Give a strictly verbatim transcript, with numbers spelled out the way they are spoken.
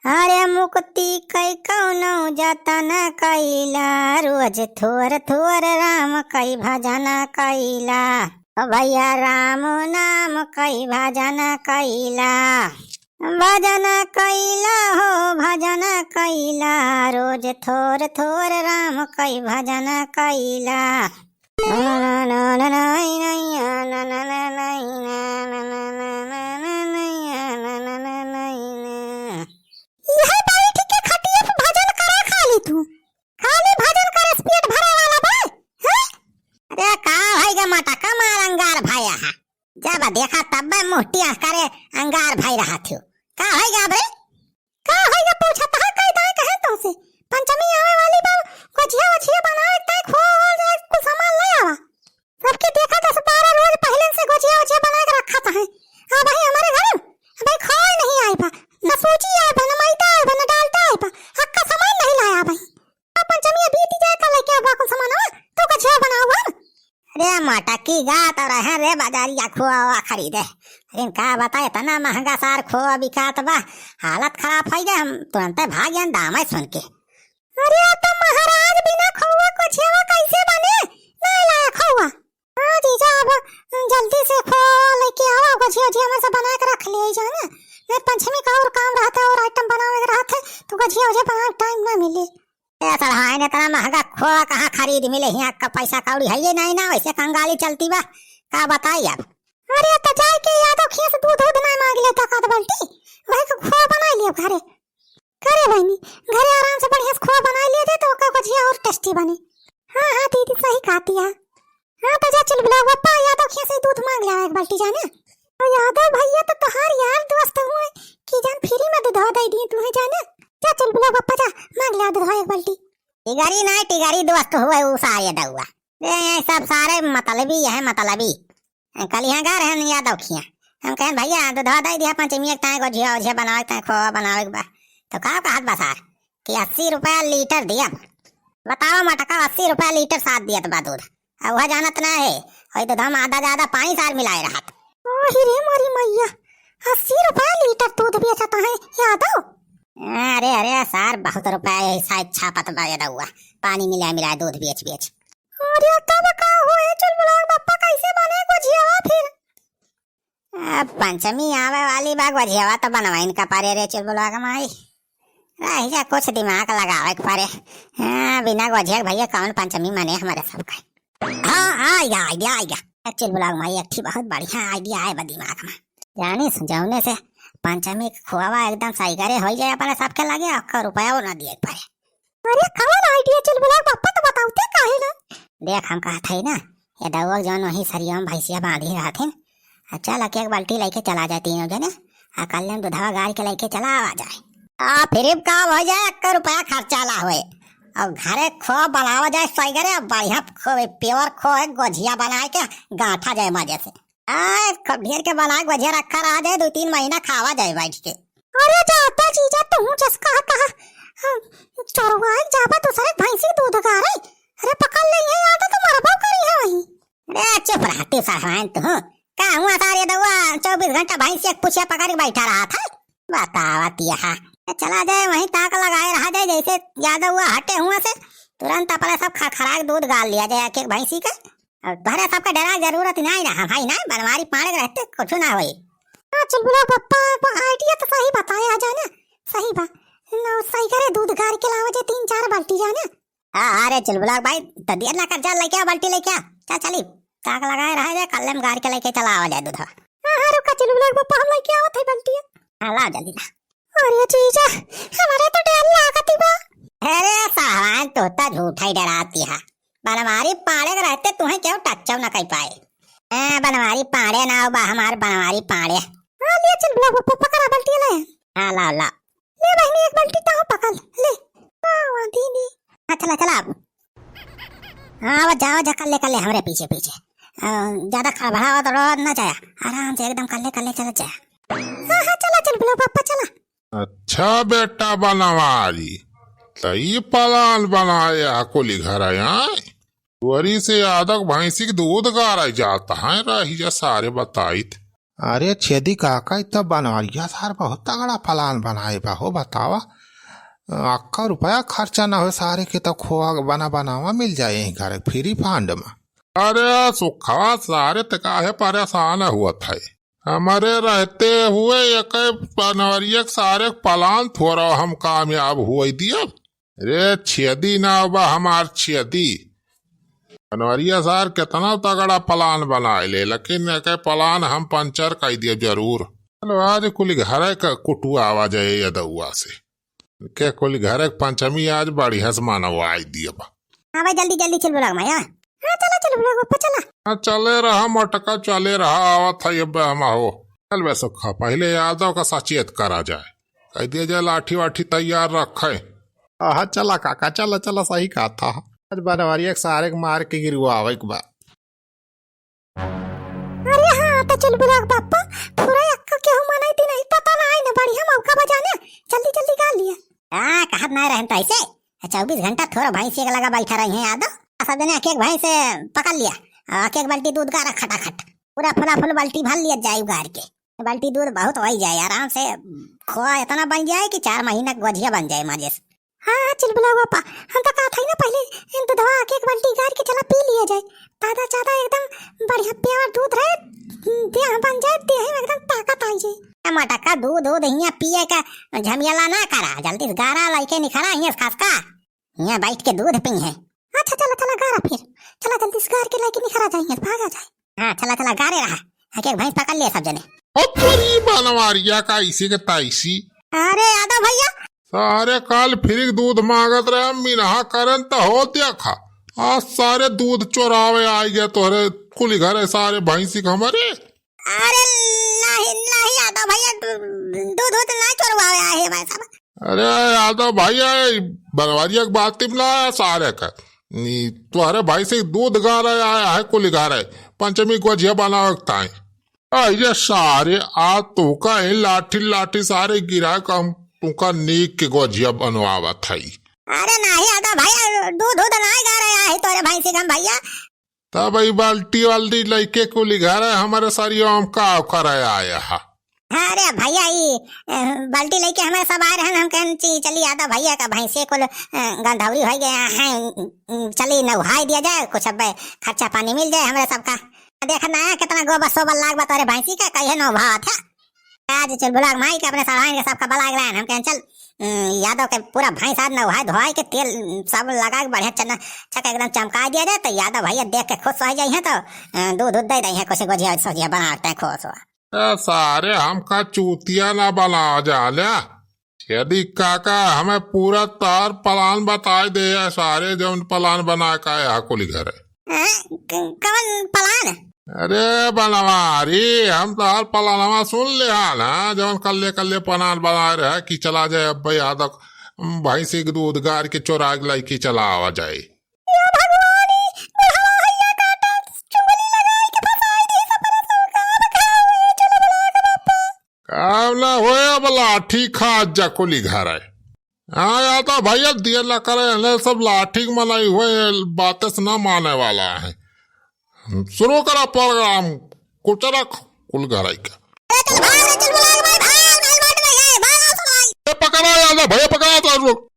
अरे मुक्ति कई कौनो जतन कइला, रोज थोर थोर राम कई भजन कइला। ओ भैया राम नाम कई भजन कइला, भजन कइला हो भजन कइला, रोज थोर थोर राम कई भजन कइला। इहे बैठ के खटिया पे भजन करा खाली तू। खाली भजन करे से पेट भरे वाला बा, हैं? अरे का भई गे मटका मार अंगार भया है। जब देखा तब मुहटिया करे अंगार भई रहा थियो। का भई गे अब रे? का भई गे पूछत है कई दाई कहे तोसे? पंचमी आवे वाली बा, गोझिया ओझिया बनाए, तय खोल जाए, कुल सामान ले आवा। सबके देखा दस बारह रोज पहिले से गोझिया ओझिया बना के रखत है। अब भाई हमारे घर भाई खोए नहीं आई बा, न सूजी आई बा, न मैदा आई बा, न डालडा आई बा, अक्का सामान नहीं लाया भाई। अब पंचमी बीत जाए तो लेके आवा कुल सामान, तो गोझिया बनाओ हम। अरे मटकी गा तो रहे रे बाजारिया खोआ खरीदे, लेकिन का बताए इतना महंगा सार खोआ बिकात बा, हालत खराब हो गए, हम तुरंते भाग गए दाम सुन के। अरे तो महाराज बिना खोआ गोझिया कैसे बने? नहीं लाया खोआ। हाँ जीजा, अब जल्दी से खोआ लेके आवा, गोझिया ओझिया में से बना के रख ले जाना, नहीं पंचमी का और काम रहता है और आइटम बनावे के रहत है, तो गोझिया ओझिया बनावे के टाइम ना मिले। ए सड़हाइन, इतना महंगा खोआ कहाँ खरीद मिले, हियाँ का पैसा कौड़ी है ये नहीं ना, वैसे कंगाली चलती बा, का बताई अब। अरे तो जाए के यादव खिया से दूध दूध ना मांग लेता का बाल्टी, वही को खोआ बना लियो घरे। करे बहनी, घरे आराम से बढ़िया से खोआ बना लिया जाए तो ओकर गोझिया और टेस्टी बने। हाँ हाँ दीदी सही कहती है। हाँ तो जा चुलबुला बप्पा, यादव खिया से दूध मांग ले एक बाल्टी जाने। और यादव भैया तो तोहार यार दोस्त हुए कि जान फ्री में दूध दे दिए तुम्हें जाने। जा चुलबुला बप्पा जा मांग ले दूध एक बाल्टी। टिगरी ना टिगरी दोस्त हुए उ सारे दउआ। ए, ये सब सारे मतलबी, यह मतलबी। कल यहाँ गा रहे हैं यादव खिया, हम कहें भैया दूधवा दे दिया पंचमी एक ताए गोझिया ओझिया बनावे ताए खोआ बनावे के बा। तो का कहत बा सार कि अस्सी रुपया लीटर दिया। बताओ मटका, अस्सी रुपया लीटर साथ दियत बा दूध। अब वह जानत ना है, वही दूध हम आधा ज्यादा पानी सार मिलाए रहत। ओ ही रे मोरी मैया, अस्सी रुपया लीटर दूध बेचत है यादव। अरे अरे सार, बहुत रुपया यही साइज छापत बा यादव, पानी मिला मिला दूध बेच बेच। अरे तब का होए चुलबुला बप्पा, कैसे बने गोझिया फिर? अब पंचमी आवे वाली बा, गोझिया तो बनवाइन का परे रे चुलबुला के माई। रह जा, कुछ दिमाग लगावे के परे। हाँ, बिना गोझिया के भैया कौन पंचमी मने हमारे सबका। हाँ, आइगा, आइडिया आइगा। चुलबुला के माई, एक ठे बहुत बढ़िया आइडिया आए बा दिमाग में। जानिस, जौने से पंचमी के खोवा एकदम सही करे होई जाए अपने सबके लगे, ओकर रुपया वो ना दिए के परे। अरे कौन आइडिया चुलबुला बप्पा, तो बताओ ते काहे ना? देख हम कहत हई ना, ये दउआ जौन वही सरिया में भैंसिया बांधी रहथिन, आ चल एक एक बाल्टी लेके चला जाए तीनों जने, आ कल हम दूधवा गार के लेके चला आवा जाए। आ फिर का हो जाए, एक रुपया खर्चा ला होए, और घरे खो बनावा जाए सही करे, बढ़िया खो, प्योर खो है, गोझिया बनाए के गांठा जाए मजे से। आ खूब ढेर के बनाए गोझिया रखा रहा जाए, दो तीन महीना खावा जाए बैठ के। अरे जाता जीजा, तू जस कहा कहा, हाँ, चोरवाई जाबा दूसरे भैंसी दूध गारे। अरे पकड़ ले ये यादव, तो मरबो करी है वही। अरे चुप रह तू सहवान तू। का हुआ सारे दउआ, चौबीस घंटा भैंस एक पुछिया पकड़ के बैठा रहा था। बतावत यहाँ। ए, चला जाए वहीं ताक लगाए रहा जाए, जैसे यादव हुआ हटे हुआ से तुरंत अपने सब खरखरा के दूध गाल लिया जाए एक एक भैंसी का। अब तोहरे सबके डरा के जरूरत नाई ना, हम हई ना, बनवारी पाड़े के रहते कुछ ना होई। हाँ, चुलबुला बप्पा, ब-, आइडिया तो सही बताया जाए ना, सही बा। न, सही करे दूध गार के लावा जाए तीन चार बाल्टी जाए ना। हाँ, हाँ रे चुलबुला भाई, तो देर ना कर, जा लेके आ बाल्टी लेके आ, चल चली, ताक लगाए रहा जाए, कल हम गार के लेके चला आवा जाए दूधवा। हाँ, हाँ, रुका चुलबुला बप्पा, हम लेके आवत है बाल्टी। हाँ, लाओ जल्दी ला। अरे जीजा, हमारे तो डर लागत बा। अरे साहबान, तोता झूठा ही डराती है। बनवारी पाड़े के रहते तुम्हें क्यों टच्चो न कर पाए। ए, बनवारी पाड़े ना बा हमार, बनवारी पाड़े। हाँ, ले चुलबुला बप्पा, पकड़ा बाल्टी ले। हाँ, लाओ, लाओ। ले बहनी, एक बाल्टी तो पकड़ ले। हाँ, हाँ, दीदी। हाँ, चला, चला अब। हाँ, वो जाओ, जा, कर ले, कर ले, हमरे पीछे, पीछे। अ, ज्यादा खड़बड़ावा तो रो ना जाया, आराम से एकदम कर ले, कर ले, चला जाया। हाँ, हाँ, चला, चुलबुला बप्पा, चला। अच्छा बेटा बनवारी, त ई प्लान बनाए हकुली घर आए। वरी से यादव भैंसी के दूध गारा जाता है, रही जा सारे बताइत। अरे छेदी काका, ई त बनवरिया सार बहुत तगड़ा plan बनाए बा हो, बतावा। अक्का रुपया खर्चा ना हो सारे के, त खोआ बना बनावा मिल जाए यहीं घर free fund में। अरे सुखवा सारे, त काहे परेशान हुअत है? हमरे रहते हुए एक बनवरिया के सारे plan थोड़ा हम कामयाब हुए दिया। रे छेदी ना बा हमार छेदी। बनवरिया सार केतना तगड़ा plan बनाए ले, लेकिन एके plan हम puncture कइ दिए जरूर। चलो आज कुल घरे क कुटुआ आवा जाए यदौआ से। के कुल घरे क पंचमी आज बढ़िया से मनवाई दिए बा। हाँ भाई, जल्दी जल्दी चल बुलाओ माया। हाँ चला चल बुलाओ पप्पा चला। हाँ चले रहा मोटका, चले रहा, आवत है अब हम हो। चल बे सुखा, पहिले यादव का सचेत करा जाए। कह दिया जाए लाठी वाठी तैयार रखे। हाँ, चला काका, चला, चला, सही कहा था। आज बनवरिया के सारे के मार के गिरवावे के बा। अरे हाँ, त चल बुलाओ बापा, थोड़ा अक्का केहू मनाई दी नहीं, पता ना आई ना, बढ़िया मौका बजाने, जल्दी जल्दी गा लिया। हाँ, कहत ना रहन तो ऐसे, चउबीस घंटा थोड़ा भैंस एक लगा बैठा रही हैं यादव, सब जने एक एक भैंस पकड़ लिया, और एक एक बाल्टी दूध गारा खटाखट, पूरा फुला फुल बाल्टी भर लिया जाए उगार के। बाल्टी दूध बहुत होइ जाए, आराम से खोआ इतना बन जाए कि चार महीना के गोझिया बन जाए मजे से। हाँ, हाँ, चुलबुला बापा, हम तो कहत हई ना पहिले इन दूधवा के एक बाल्टी गार के चला पी लिया जाए, ताजा ताजा एकदम बढ़िया pure दूध रहे, देह बन जाए, देह में एकदम ताकत आई जाए। ए मोटका, दूध दूध हियाँ पिए का झमेला ना करा, जल्दी से गारा लइके निखरा हियाँ से खसका। हियाँ बैठ के दूध पी है। अच्छा चला चला गारा फिर, चला जल्दी से गार के लेके निखरा जाए, हियाँ से भागा जाए। हाँ चला चला गारे रहा, एक एक भैंस पकड़ लिए सब जने। ओ तोरी बनवारिया का इसी के ताइसी। अरे यादव भैया। सारे काल फिर दूध मांगत रहे, मिनहा करन त हो देखा। आज सारे दूध चोरावे आई गए तोहरे कुली घरे सारे भैंसी के हमरे। अरे नाही, नाही यादव भैया, दू-, दूध, दूध नाही चोरवावे आए हैं भाई साहब। अरे यादव भैया, ई बनवारिया के बात में ना आया सारे का। नी, तोहरे भैंसी के दूध गारे आया है कुली घरे, पंचमी गोझिया बनावे के ताई। अरे सारे, आज तुका ही लाठी लाठी सारे गिरा के हम तुका नीक के गोझिया बनवावत हई। अरे नाही यादव भैया, दूध, दूध नाही गारे आए हैं तोहरे भैंसी के हम भैया। तब ई बाल्टी वाल्टी लइके कुली घरे हमरे सरिया हम का करे आया हा। अरे भैया, ई, अ, बाल्टी लइके हमरे सब आए रहन, हम कहन ची-, चली यादव भैया का भैंसे कुल, अ, गंधौरी होइ गया है, अ, चली नहाई दिया जाए, कुछ अब खर्चा पानी मिल जाए हमरे सबका। देख ना केतना गोबर सोबर लाग बा तोरे भैंसी का, कहिए नौ भात है। आज चुलबुला के माई के अपने सड़ाइन के सबका बलाग लाइन, हम कहन चल, अम, यादव के पूरा भैंस आज नहाए धोआए के तेल, अम, सब लगा के बढ़िया चना चक एकदम चमका दिया जाए, तो यादव भैया देख के खुश हो जाइए, तो, अम, दूध दूध दे दे हैं, कुछ गोझिया सोझिया बना के खुश हो। ए सारे, हमका चूतिया ना बना जा ले। यदि काका हमें पूरा तार plan बताए दे, या सारे जौन plan बना का यहाँ कुली घरे। हैं? क-, कवन plan? अरे बनवारी, हम तो हर प्लानवा सुन ले हा ना, जौन कल्ले कल्ले plan बनाए रहे कि चला जाए अब यादव भैंसी के दूध गार के चोरा के लइके चला आवा जाए। या भगवानी, बुढ़वा हैया काटा, चुंगली लगाई के फंसाई दी सपना सबका, अब का होए चुलबुला के बापा। काम ना होए, अब लाठी खा जा कुली घरे। हाँ, या तो भैया दिया ना करे, इन्हें सब लाठी के मनाई हुए, बातें से ना माने वाला है। शुरू करा program, कुचरा कुल घराई का। ए, चल भाग रे, चल बुला के भाई, भाग, नहीं मार रहे, भाग, आ, सुनाई। ए, पकड़ा यादव भैया, पकड़ा तो रुक।